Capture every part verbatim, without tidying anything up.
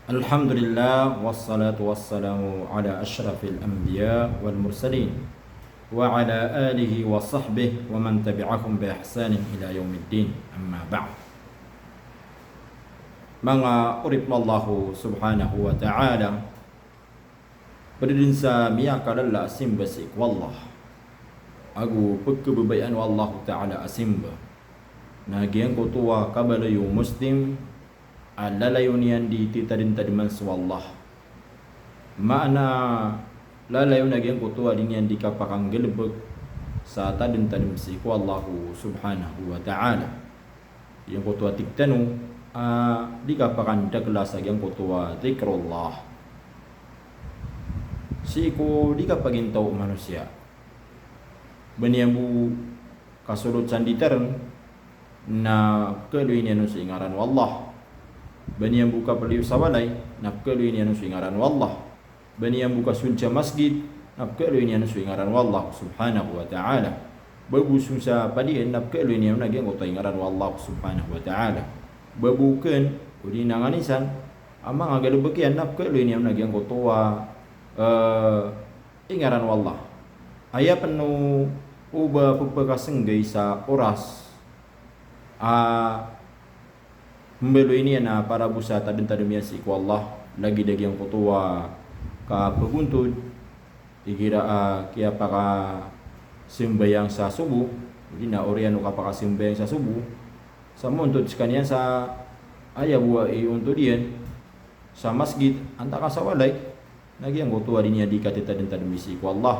Alhamdulillah, wassalatu wassalamu ala ashrafil anbiya wal mursalin, wa ala alihi wa sahbihi wa man tabi'ahum bi ihsanin ila yawmiddin. Amma ba'd. Manga oripn o Allah subhanahu wa ta'ala, pd dn sa miyakalala a simba sii ko Allah ago pkhababayaan o Allah ta'ala a simba, na giyangkoto a kabaloy o Muslim a lalayon iyan di titadmtadman so Allah. Maana lalayon a giyangkoto a di niyan di kapakanggalbk sa tadmtadm sii ko Allah subhanahu wa ta'ala. Giyangkoto a tig tano a di kapakandakla sa giyangkoto a dhikrullah sii ko di kapagintaw o manosiya. Ba niyan bo kasolot sa nditarn na pkhaaloy niyan on so ingaran o Allah. Ba niyan bo kapliyo sa walay na pkhaaloy niyan on so ingaran o Allah. Ba niyan bo kasold sa masgit na pkhaaloy niyan on so ingaran o Allah subhanahu wa ta'ala. Ba bo sold sa padian na pkhaaloy niyan on a giyangkoto a ingaran o Allah subhanahu wa ta'ala. Ba bo kn odi na nganin san a manga galbk iyan na pkhaaloy niyan on a giyangkoto a, eh, ingaran o Allah. Aya pn o ba pphakasnggay sa oras a mbaloy niyan a para bo sa tadmtadm iyan sii ko Allah, lagid a giyangkoto a kapagontod igira a kiyapakasambayang sa sobo, odi na oriyan o kapakasambayang sa sobo, sa montod skaniyan sa aya bo a iontod iyan sa masgit antaa ka sa walay, na giyangkoto a di niyan di katitadmtadmi sii ko Allah,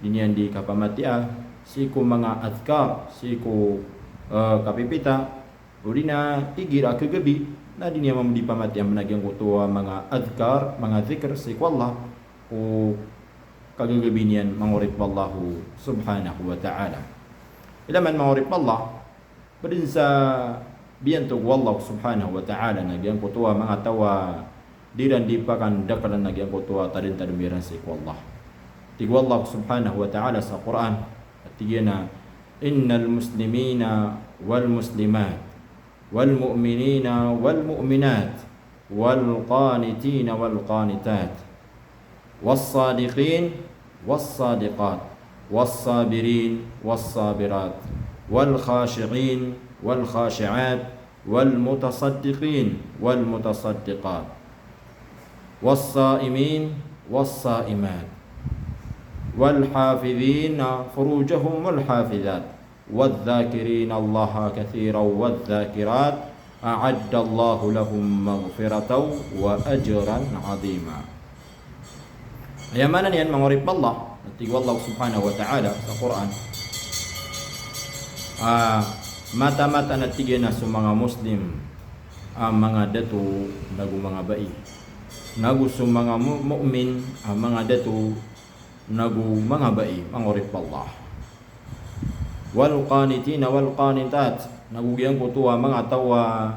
di niyan di kapamatiya sii ko manga adhkar, sii ko, eh, kapipita, odi na igira a khagabi na di niyan mambo di pamatiya pn a giyangkoto a manga adhkar, manga dhikr sii ko Allah ko kagagabi niyan, manga oripn o Allah subhanahu wa ta'ala. Ilay man, manga oripn o Allah, pd dn sa biyantog o Allah subhanahu wa ta'ala na giyangkoto a manga taw a di iran di pakandaklan a giyangkoto a tadmtadm iran sii ko Allah. Tig o Allah subhanahu wa ta'ala sa Qur'an, a tig iyan a, "Innal muslimina wal muslimat, wal mu'minina wal mu'minat, wal qanitina wal qanitat, was sadiqin was sadiqat, was sabirin was sabirat, wal khashi'in wal khashi'at, wal mutasaddiqin wal mutasaddiqat, was saimin was saimat, wal hafidhina furujahum wal hafidhat, wadh dhakirina Allaha kathiran wadh dhakirat, a'adda Allahu lahum maghfiratan wa ajran azima." Aya maana niyan, manga oripn o Allah, na tig o Allah subhanahu wa ta'ala sa Qur'an, a, mataan-mataan a tig iyan a so manga Muslim a manga dato nago manga bai, nago so manga mu-, mu'min a manga dato nago manga bai, manga oripn o Allah. Wal qanitina wal qanitat, nago giyangkoto a manga taw a,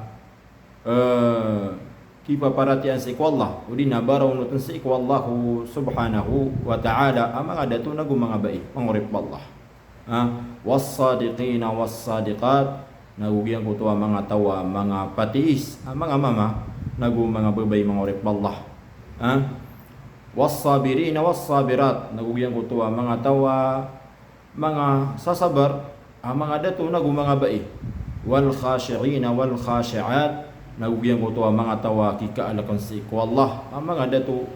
eh, kipaparatiyayaan sii ko Allah, odi na baraonotn sii ko Allah subhanahu wa ta'ala a manga dato nago manga bai, manga oripn o Allah. Ha? Was sadiqina was sadiqat, nago giyangkoto a manga taw a manga patiis a manga mama nago manga babay, manga oripn o Allah. Ha? Was sabirina was sabirat, nago giyangkoto a manga taw a manga sasabar a manga dato nago manga bai. Wal khashi'ina wal khashi'at, nago giyangkoto a manga taw a kikaalkn sii ko Allah a manga dato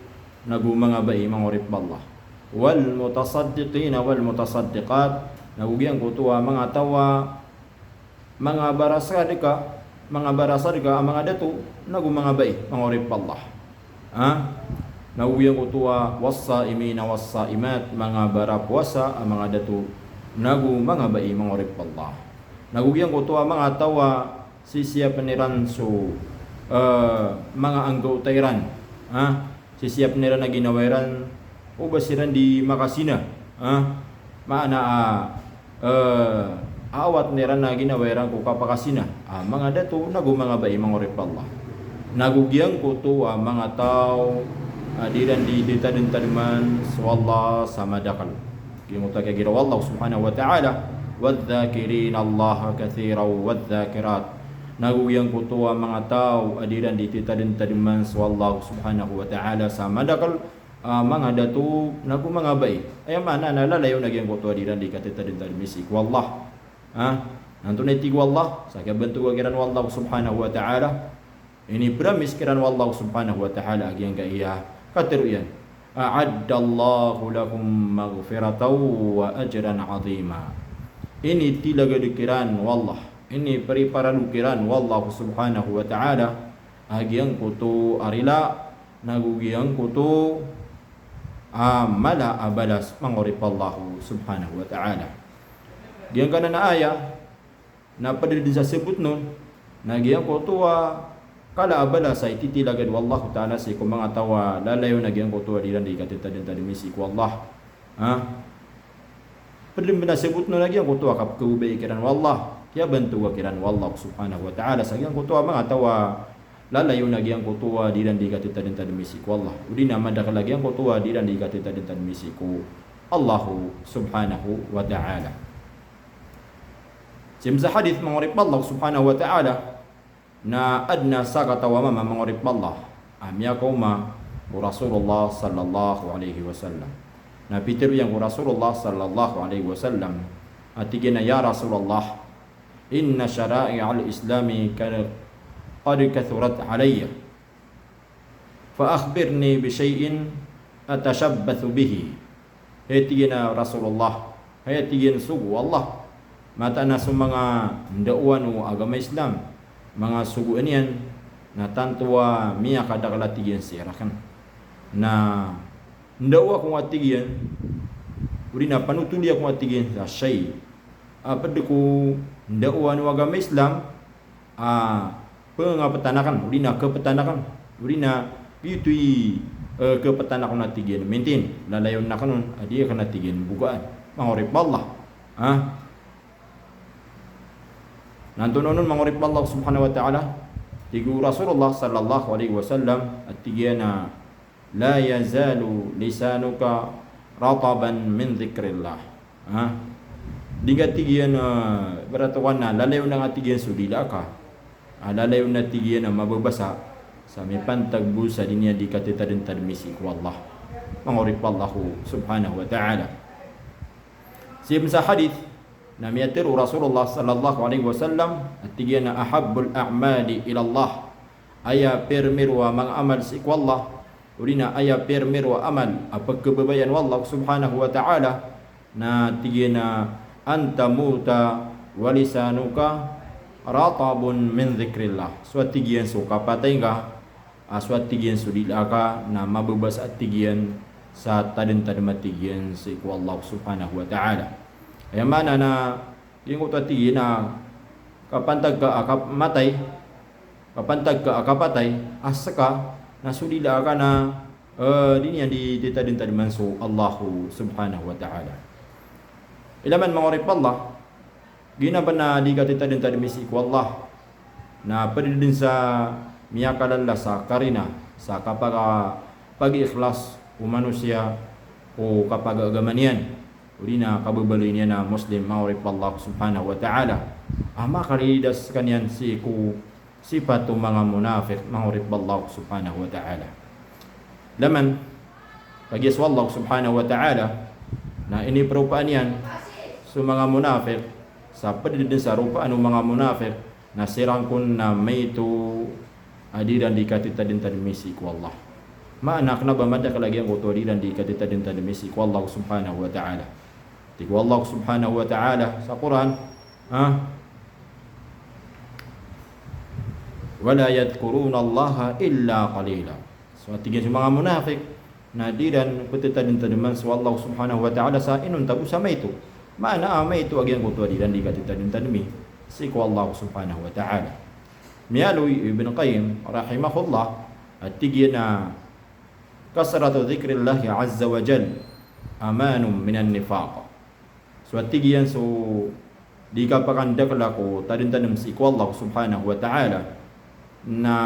nago manga bai, manga oripn o Allah. Wal mutasaddiqina wal mutasaddiqat, nago giyangkoto a manga taw a manga barasadka, manga barasadka a manga dato nago manga bai, manga oripn o Allah. Ha? Nago giyangkoto a was saimina was saimat, manga barapowasa a manga dato nago manga bai, manga oripn o Allah. Nago giyangkoto a manga taw a sisiyapn iran so, eh, manga anggawta iran. Ha? Sisiyapn iran a ginawa iran o ba siran di makazina. Ha? Maana a, eh, awatn iran a ginawa iran ko kapakazina a manga dato nago manga bai, manga oripn o Allah. Nago giyangkoto a manga taw a di iran di, di tadmtadman so Allah sa madakl. Giyangkoto a kiyagira o Allah subhanahu wa ta'ala, wadh dhakirina Allaha kathiran wadh dhakirat. nago giyangkoto a manga taw a di iran di titadentadman so Allah subhanahu wa ta'ala sa madakl a manga dato nago manga bai. Aya maana na lalayon a giyangkoto a di iran di katitadentadmi sii ko Allah. Ha? Na antonaa i tig o Allah sa kiyabantoga kiran o Allah subhanahu wa ta'ala? Inipromise kiran o Allah subhanahu wa ta'ala a giyangkaya katharo iyan: "A'addallahu lahum maghfiratan wa ajran azima." Initilagad kiran o Allah, inipreparado kiran o Allah subhanahu wa ta'ala a giyangkoto a rila, nago giyangkoto a mala a balas, manga oripen o Allah subhanahu wa ta'ala. Giyangkanan a aya, na pd dn sa sabotn on na giyangkoto a kala a balas a ititilagad o Allah ta'ala sii ko manga taw a lalayon a giyangkoto a di iran di katitadentadmi sii ko Allah. Ha? Pd dn a sabotn on na giyangkoto a kapkhababayai kiran o Allah, kiyabantoga kiran o Allah subhanahu wa ta'ala sa giyangkoto a manga taw a lalayon a giyangkoto a di iran di katitadentadmi sii ko Allah, odi na madakl a giyangkoto a di iran di katitadentadmi sii ko Allah subhanahu wa ta'ala. Sii sa hadith, manga oripen o Allah subhanahu wa ta'ala, na adn a sakataw a mama, manga oripen o Allah, a miyakaoma ko Rasulullah sallallahu alaihi wasallam. Na pitharo iyan ko Rasulullah sallallahu alaihi wasallam a tig iyan a, "Ya Rasulullah, inna shara'i'al islami ka-, qad kathurat alayya." "Fa akhbirni bi shay'in atashabbathu bihi." Hay, tig iyan, a Rasulullah, hay, tig iyan, sogo o Allah, mataan a so manga ndaowan o agama Islam, manga sogoan iyan, na tanto a miyakadakl a tig iyan sii rakn. Na ndaowa ko nga, tig iyan, odi na panotoli ako nga, tig iyan, sa shay a pd ko ndaowan o agama Islam, a, pngaptan akn, odi na kaptan akn, odi na giyoto i, eh, kaptan akn a tig iyan maintain, lalayon akn on a di akn a tig iyan bogaan, manga oripen o Allah. Ha? Na antonaa on, manga oripen o Allah subhanahu wa ta'ala? Tig o Rasulullah sallallahu alaihi wasallam a tig iyan a, "La yazalu lisanuka rataban min dhikrillah." Ha? Di nga, tig iyan, a, ibarat o ka na lalayon nga, tig iyan, so dila ka a lalayon a, tig iyan, a mababasa sa mipantag bo sa di niyan di katitadentadmi sii ko Allah, manga oripen o Allah subhanahu wa ta'ala. Sii sa hadith na miyatharo o Rasulullah sallallahu alaihi wasallam a tig iyan a, "Ahabbul a'mali ilallah," aya pirmiro a manga amal sii ko Allah, odi na aya pirmiro a amal a pkhababayaan o Allah subhanahu wa ta'ala, na tig iyan a, "An tamuta wa lisanuka ratabun min dhikrillah." So, a tig iyan, so kapatay nga, a so, a tig iyan, so dila ka na mababasa, a tig iyan, sa tadentadm, a tig iyan, sii ko Allah subhanahu wa ta'ala. Aya maana na giyangkoto a tig iyan a kapantag ka a kamatay, kapantag ka a kapatay a ska na so dila ka na, eh, di niyan di titadentadman so Allah subhanahu wa ta'ala. Ilay man, manga oripen o Allah, giyanan pn a di katitadentadmi sii ko Allah na pd dn sa miyakalala sa karina sa kapaka-, pag-iikhlas o manosiya ko kapagagama niyan, odi na kababaloy niyan a Muslim, manga oripen o Allah subhanahu wa ta'ala, a makalidas skaniyan sii ko sipat o manga munafiq, manga oripen o Allah subhanahu wa ta'ala. Ilay man, kagiya so Allah subhanahu wa ta'ala na iniparopaan iyan so manga munafiq, sa pd dn sa ropaan o manga munafiq na siran kon na maito a di iran di katitadentadmi sii ko Allah. Maana, kna ba madakl a giyangkoto a di iran di katitadentadmi sii ko Allah subhanahu wa ta'ala. Tig o Allah subhanahu wa ta'ala sa Qur'an, ha? "Wa la yadhkurunallaha illa qalila." So, a tig iyan, so manga munafiq na di iran katitadentadman so Allah subhanahu wa ta'ala sa inonta bo sa maito. Maana a maito a giyangkoto a di iran di katitadentadmi sii ko Allah subhanahu wa ta'ala. Miyaaloy o Ibn Qayyim rahimahullah a tig iyan a, "Kathratu dhikrillahi azza wa jal amanun minan nifaq." So, a tig iyan, so di kapakandakla ko tadentadm sii ko Allah subhanahu wa ta'ala na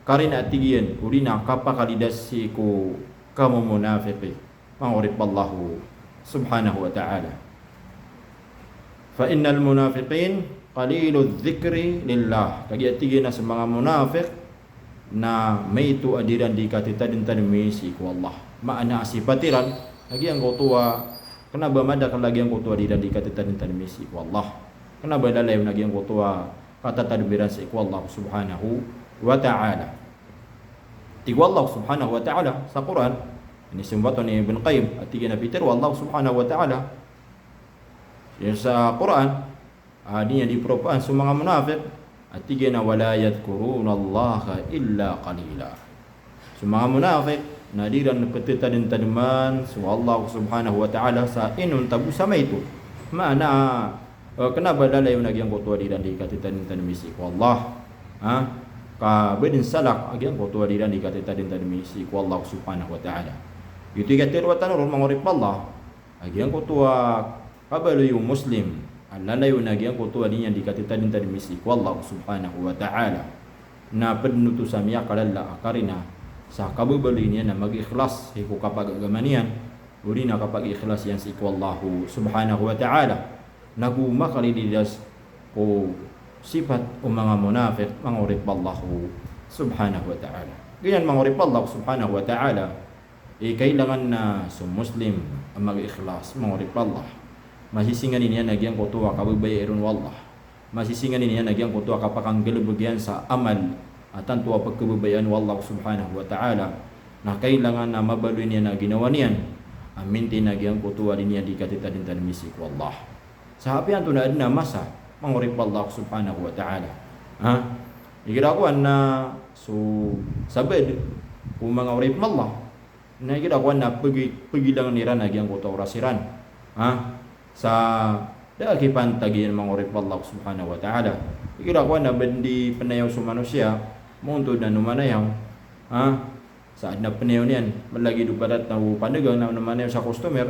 karina, a tig iyan, odi na kapakalidas sii ko kamomonafiqi, manga oripen o Allah subhanahu wa ta'ala. "Fa innal munafiqin qaliludh dhikri lillah. Kagiya tig iyan a so manga munafiq na maito a di iran di katitadentademi sii ko Allah. Maana a sipat iran a giyangkoto a kena ba madakel a giyangkoto a di iran di katitadentademi sii ko Allah. Kena ba lalayon a giyangkoto a katatadem iran sii ko Allah subhanahu wa ta'ala. Tig o Allah subhanahu wa ta'ala sa Qur'an, inisimbat on i Ibn Qayyim, a tig iyan a pitharo o Allah subhanahu wa ta'ala sa Qur'an, a di niyan di peropaan so manga munafiq, a tig iyan a, "Wa la yadhkurunallaha illa qalila." So manga munafiq na di iran petetadentademan so Allah subhanahu wa ta'ala sa inonta bo sa maito. Maana, eh, kena ba lalayon a giyangkoto a di iran di katetadentademi sii ko Allah. Ha? Ka ba den salak a giyangkoto a di iran di katetadentademi sii ko Allah subhanahu wa ta'ala. Ito i katharo tano ron, manga oripen o Allah, a giyangkoto a kabaloy o Muslim a lalayon a giyangkoto a di niyan di katitadentademi sii ko Allah subhanahu wa ta'ala. Na ped oto sa miyakalala a karina sa kababaloy niyan a mag-ikhlas sii ko kapagagama niyan, odi na kapag-ikhlas iyan sii ko Allah subhanahu wa ta'ala. Na go makalilidas ko sipat o manga munafiq, manga oripen o Allah subhanahu wa ta'ala. Giyanan, manga oripen o Allah subhanahu wa ta'ala, i kailangan na so Muslim a mag-ikhlas, manga oripen o Allah. Masisinganin iyan a giyangkoto a kababayai ron o Allah. Masisinganin iyan a giyangkoto a kapakanggalebek iyan sa amal a tanto a pekababayaan o Allah subhanahu wa ta'ala. Na kailangan na mabaloy niyan a ginawa niyan a mintin a giyangkoto a di niyan di katitadentademi sii ko Allah. Sa apiya antonaa den a masa, manga oripen o Allah subhanahu wa ta'ala. Ha? Igira kowan na so sabaad ko manga oripen o Allah, na igira kowan na pegi-, pegilangen iran a giyangkoto a oras iran. Ha? Sa da a kipantag iyan, manga oripen o Allah subhanahu wa ta'ala. Igira kowan na ba den di penayaw so manosiya, moontod na nomanayaw. Ha? Sa aden a penayaw niyan, malagid o padat na o pandagang na nomanayaw sa customer,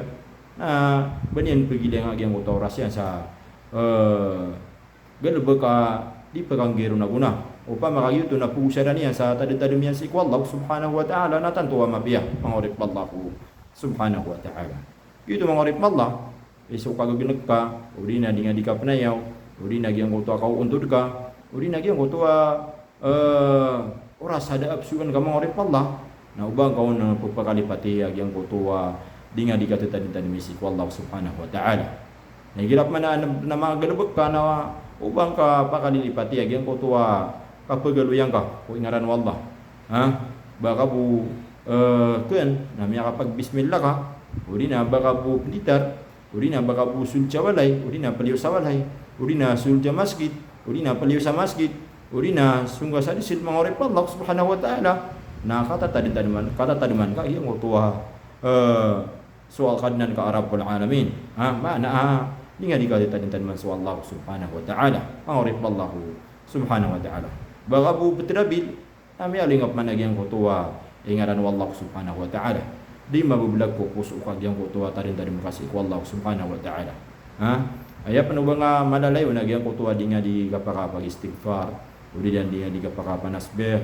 na ba niyan pegilangen a giyangkoto a oras iyan sa, eh, galebek a di pekanggiya ron a gona. Opama ka giyoto na pegosadan iyan sa tadentadem iyan sii ko Allah subhanahu wa ta'ala, na tanto a mapiya, manga oripen o Allah subhanahu wa ta'ala. Giyoto, manga oripen o Allah, i so kagageneg ka, odi na di nga di kapenayaw, odi na giyangkoto a kaoontod ka, odi na giyangkoto a, eh, oras a da a pesoon ka, manga oripen o Allah, na o ba ngka on pepakalipati a giyangkoto a di nga di katitadentademi sii ko Allah subhanahu wa ta'ala. Na igira pman a na, na manga galebek ka na o ba ngka pakalilipati a giyangkoto a kapegaloyan ka ko ingaran o Allah. Ha? Ba ka bo, eh, ken na miyakapagbismillah ka, odi na ba ka bo penditar, odi na ba ka bo sold sa walay, odi na peliyo sa walay, odi na sold sa masgit, odi na peliyo sa masgit, odi na songga sa disil, manga oripen o Allah subhanahu wa ta'ala, na katatademan, katatademan ka giyangkoto a, eh, so Alkadnan ka a Rabbul Alamin. Ha, maana a di nga di katitadentadman so Allah subhanahu wa ta'ala, manga oripen o Allah subhanahu wa ta'ala. Ba ka bo peterabil, na miyaaloy nga pman a giyangkoto a ingaran o Allah subhanahu wa ta'ala. Di mabebelag ko poso ka giyangkoto a tadentadem ka sii ko Allah subhanahu wa ta'ala. Ha? Aya pn o ba nga malalayon a giyangkoto a di nga di kapakapag-istighfar, odi na di nga di kapakapanasbih,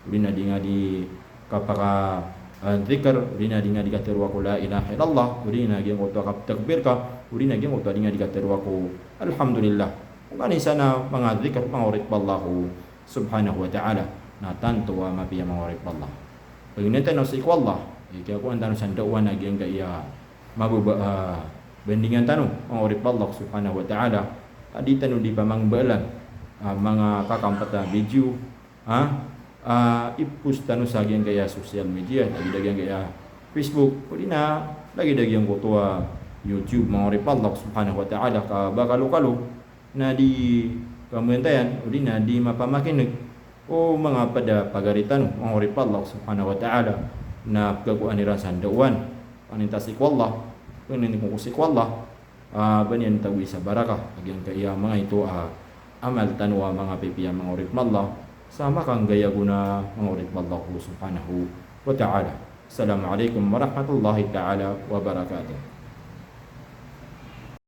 odi na di nga di kapaka, eh, dhikr, odi na di nga di katharo ko la ilaha illallah, odi na giyangkoto a kaptakbir ka, odi na giyangkoto a di nga di katharo ko alhamdulillah. Ongkanin san a manga dhikr, manga oripen o Allah subhanahu wa ta'ala, na tanto a mapiya, manga oripen o Allah. Pagintaw tano sii ko Allah, i kiyakowa tano san daawa na giyangkaya mababa a bandingan tano, manga oripen o Allah subhanahu wa ta'ala, a di tano di pamangbalan a manga kakampet a video, ha? A ipost tano sa giyangkaya social media, lagid a giyangkaya Facebook, odi na lagid a giyangkoto a YouTube, manga oripen o Allah subhanahu wa ta'ala, ka ba kalokalo na di kamantayan, odi na di mapamakineg o manga pd a pagari tano, manga oripen o Allah subhanahu wa ta'ala, na pkhakowa iran san daawa. Paninta sii ko Allah, paninta ko sii ko Allah, a ba niyan tagowi sa barakah a giyangkaya manga ito a amal tano a manga pipiya, manga oripen o Allah, sa makanggay a gona, manga oripen o Allah subhanahu wa ta'ala. Assalamu alaikum warahmatullahi ta'ala wabarakatuh.